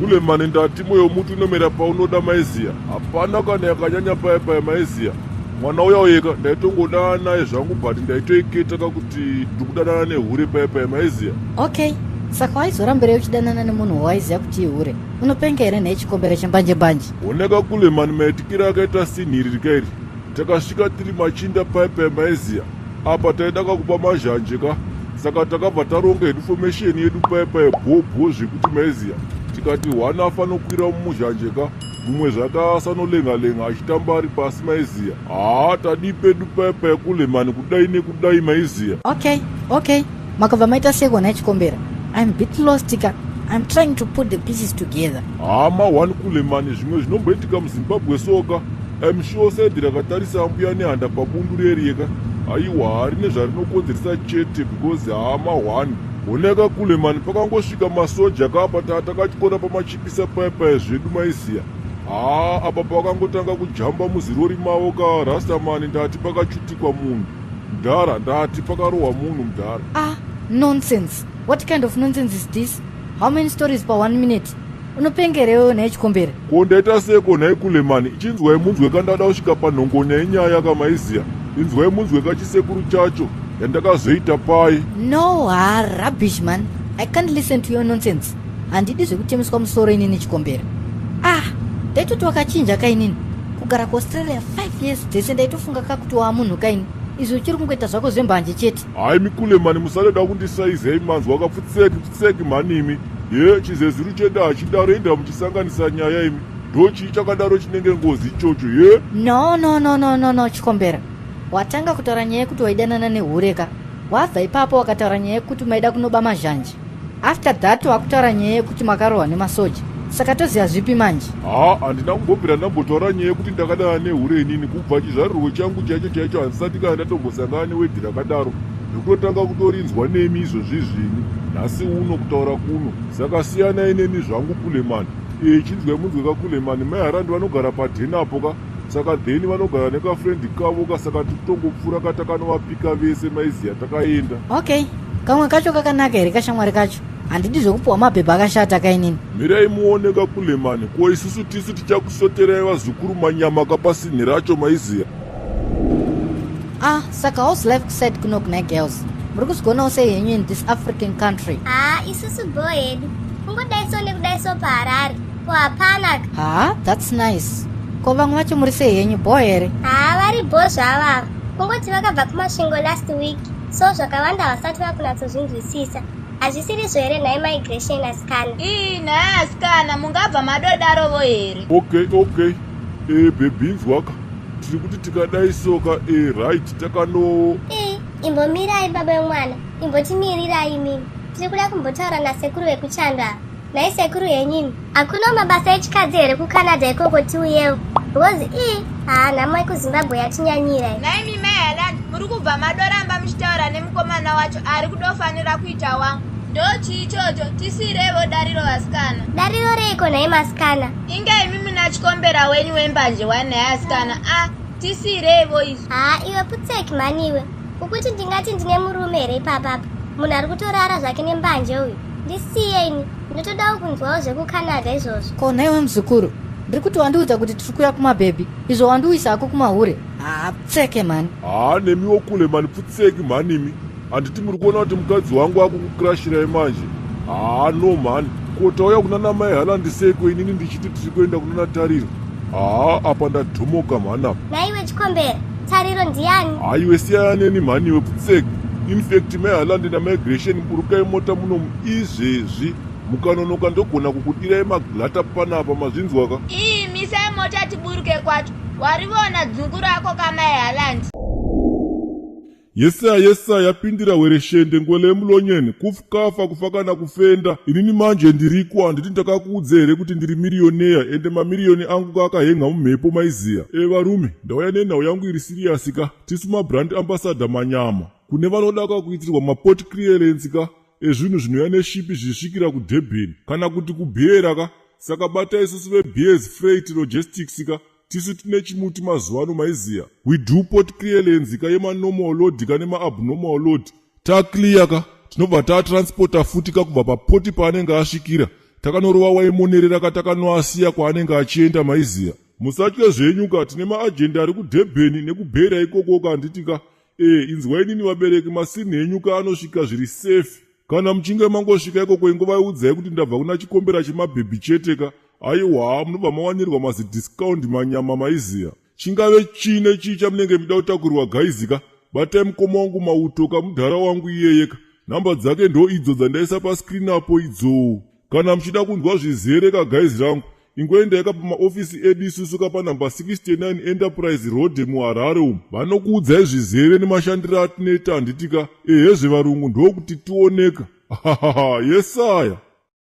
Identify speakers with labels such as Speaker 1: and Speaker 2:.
Speaker 1: Kulemani, ndati moyo muti unomera paunoda, maiziya. Hapana kana yakanyanya paya paya, maiziya. Mwana uya uyeka ndaitongodanana naye zvangu, but ndaitoiketa kakuti ndikudanana nehure paya paya, maiziya.
Speaker 2: Okay, saka waizorambirei uchidanana nemunhu wawaiziva kuti ihure? Unopenga here nhai, chembanje mbanje?
Speaker 1: Oneka kulemani, maitikiro akaita sinhiri iri, takasvika tiri machinda paya paya, maiziya. Apa taida kakupa mazhanje ka, saka takabva taronga hedu formation yedu paya paya bhobho zvekuti, maiziya, tikati one afanokwira mumuzhanje ka, mumwe zvake asanolenga-lenga achitamba ari pasi, maiziya. Haa, tadii pedu paya paya kulemani, kudai nekudai, maiziya.
Speaker 2: Okay, makabva maita seko nhai Chikombera? I'm bit lost ka, I'm trying to put the pieces together.
Speaker 1: Hama one kulemani, zvimwe zvinomboitika muZimbabwe soka. I'm sure side rakatarisa ambuya Nehanda pabundu reriyeka, aiwa, harine zvarinokonzeresa chete, because hama one, oneka kulemani, pakangosvika masoja kapa takatyora pamachipisa paya paya zvedu, maiziya. Haa, apa pakangotanga kujamba muzirori mavo ka, rastamani, ndati pakachutikwa munhu mudhara, ndati pakarohwa munhu mudhara.
Speaker 2: Ah, nonsense! What kind of nonsense is this? How many stories pa one minute? Unopengerewo nhai Chikombera?
Speaker 1: Ko ndaita seko nhai kulemani? Ichinzwai munzwe kandada kusvika panhongonya yenyaya kamaiziya. Inzwai munzwe kachisekuru chacho yandakazoita pai.
Speaker 2: No, ha, rubbish man, I can't listen to your nonsense. Handidi zvekuchemiswa musoro inini, Chikombera. Ah, ndaitoti wakachinja kainini. Kugara kuAustralia 5 years dzese, ndaitofunga kakuti waamunhu kaini. Izvi uchiri kungoita zvako zvembanje chete.
Speaker 1: Hayi mikulemani, musareda kundisaizei, manzwa? Kapfutseki pfutseki mhanimi ye chizeziru chedu hachidaro. Enda muchisanganisa nyaya imi, ndo chii chakadaro chinenge ngozi ichocho ye?
Speaker 2: No, no, no, no, no, no, Chikombera, watanga kutaura nyaya yekuti waidanana nehure ka. Wabva ipapo wakataura nyaya yekuti maida kunoba mazhanje. After that wakutaura nyaya yekuti makarohwa nemasoja. Saka toziva zvipi manje?
Speaker 1: Ha, handina kumbobvira ndambotaura nyaya yekuti ndakadana nehure inini. Kubva chizvarirwo changu chaicho chaicho, handisati kana ndatombosangana neword rakadaro. Ndikutotanga kutorinzwa nemi izvozvizvini nhasi uno kutaura kuno. Saka siyanai neni zvangu kulemani. E, chinzwai munzwe kakulemani, mai Harandi vanogara padhenapo ka, saka then vanogara nekafriend kavo ka, saka tikutongopfuura ka, takanovapika vese, maiziya, takaenda.
Speaker 2: Okay, kamwe kacho kakanaka here kashamwari kacho? Handidi zvekupiwa mabhebha akashata kainini.
Speaker 1: Mirai muone kakulemani. Ko isusu tisu tichakusoterai vazukuru manyama kapasinhi racho, maiziya.
Speaker 2: Ah, saka how's life kuside kuno kuna girls? Muri kuzvionawo sei henyu in this African country?
Speaker 3: Haa, isusu bho hedu, kungodaiso nekudaiso paHarare ko hapana.
Speaker 2: Ha, that's nice. Ko vamwe vacho muri sei henyu, bho here?
Speaker 3: Haa, vari bho zvavava, kungoti vakabva kuMasvingo last week, so zvakawanda vasati vakunatsozvinzwisisa. Hazvisirizvo here nhai migration asikana?
Speaker 4: Ii nhai asikana, mungabva madodarovo here?
Speaker 1: Okay, e baby, inzwaka, tiri kuti tikadai soka, e right, takano
Speaker 3: Ii, imbomirai baba wemwana, imbotimirirai imimi. Tiri kuda kumbotaura nasekuru vekuchando ava. Nhai sekuru henyini, hakuna mabasa echikadzi here kuCanada ikoko tiuyewo? Because ii, haa, nhamo yekuZimbabwe yatinyanyira iyi.
Speaker 4: Naimi mai Haland, muri kubva madoramba muchitaura nemukomana wacho ari kudofanira kuita wangu. Ndo chii ichocho? Tisiyireivo dariro vasikana.
Speaker 3: Dariro reiko nhai masikana?
Speaker 4: Inge imi muna Chikombera wenyu wembanje wanhai asikana. A, tisiyireivo izvi.
Speaker 3: Haa iwe, putseki mani iwe. Ukuti ndingati ndine murume here ipapapa? Munhu ari kutorara zvake nembanje uyu. Ndisiye ini, ndotodawo kunzwawo zvekuCanada izvozvo.
Speaker 2: Ko nhaiwe muzukuru, ndiri kuti wandiudza kuti tiri kuya kumabhebhi, izvo wandiuyisa hako kumahure. Haa, pfeke mani.
Speaker 1: Haa, nemiwo kule mani, pfutseki mhanimi. Handiti muri kuona kuti mukadzi wangu akukukrashirai manje? Haa, no mhani, ko tauya kuna namai Halandi seko inini ndichiti tiri kuenda kuna naTariro? Haa, apa ndadhomoka mhani apa.
Speaker 3: Nhaiwe Chikombera, Tariro ndiani?
Speaker 1: Haiwe, siyana neni mhaniwe, pfutseki. In fact, mai Halandi namigration, burukai mota munomu izvezvi. Mukanonoka ndogona kukudirai maglata panapa, mazvinzwaka?
Speaker 4: Ii, misai mota tiburuke kwacho. Warivona dzungu rako kamai Haland.
Speaker 1: Yesaya, yesaya, yapindira wereshende ngwele yemulonyeni kufukafa kufa kana kufenda. Inini manje ndiriko. Handiti ndakakuudza here kuti ndiri millionaire, ende mamiriyoni angu kaakahenga mumhepo, maiziya? E varume, ndauya nenhau yangu iri serious ka. Tisu mabrand ambassador manyama kune vanoda ka kuitirwa maport clearance ka ezvinhu zvinouya neship zvichisvikira kuDurban kana kuti kuBeira ka. Saka bata isusu veBeers Freight Logistics ka. Tisu tine chimuti mazuva ano, maiziya. We do port clearance ka yemanormal load ka nemaabnormal load. Taclear ka, tinobva tatransporta futi ka kubva paport paanenge asvikira. Takanorova waimonerera ka, takanoasiya kwaanenge achienda, maiziya. Musatye zvenyu ka, tine maajenti ari kuDurban nekuBeira ikoko ka, handiti ka? E, inzwa inini vabereki, masini henyu ka anosvika zviri safe. Kana muchinge mangosvika ikoko, ingovaiudzai kuti ndabva kuna Chikombera chemabhebhi chete ka. Aiwa, munobva mawanirwa mazidiscount manyama, maiziya. Chingave chine chii chamunenge muda kutakurirwa, guys ka, batai mukoma wangu Mauto kamudhara wangu iyeye ka. Nhamba dzake ndo idzo dzandaisa pascreen apo idzo. Kana muchida kunzwa zvizere ka, guys rangu, ingoendai ka pamaofisi edu isusu ka panhamba 69 Enterprise Road muHarare umu. Vanokuudzai zvizere nemashandiro atinoita, handiti ka? Ehezve, varungu ndokuti tioneka. Yesaya.